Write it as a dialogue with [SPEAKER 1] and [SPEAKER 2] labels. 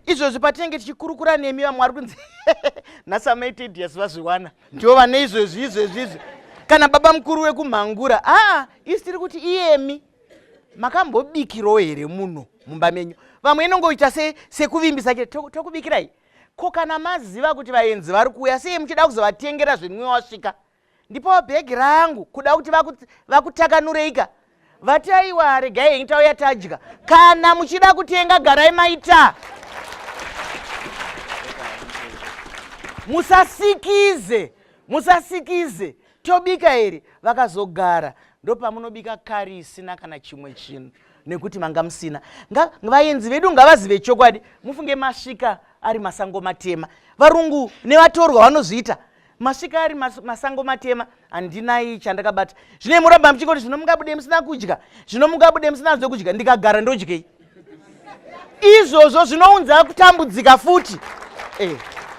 [SPEAKER 1] Izvozvi patinenge tichikurukura nemi, vamwe vari kunzi nhasi amai Tedious vazviwana, ndivo vane izvezvi izvezvi izvi, kana baba mukuru wekumhangura. Aa, isi tiri kuti iyemi makambobikirawo here muno mumba menyu? Vamwe inongoita sekuvimbisa chete, tokubikirai. Ko kana maziva kuti vaenzi vari kuuya, sei muchida kuzovatengera zvinwiwa wasvika? Ndipowo bhegi rangu, kuda kuti vakutakanureika. Vati aiwa, regai henyu, tauya tadya. Kana muchida kutenga, garai maita, musasikize, musasikize. Tobika here? Vakazogara, ndopamunobika kari isina kana chimwe chinhu nekuti manga musina. Vaenzi vedu ngavazive chokwadi. Mufunge masvika ari masango matema. Varungu nevatorwa vanozviita. Masvika ari masango matema, handinai chandakabata. Zvino muramba muchingoti zvino mungabude musina kudya, zvino mungabude musina zvekudya. Ndikagara ndodyei? Izvozvo zvinounza kutambudzika futi.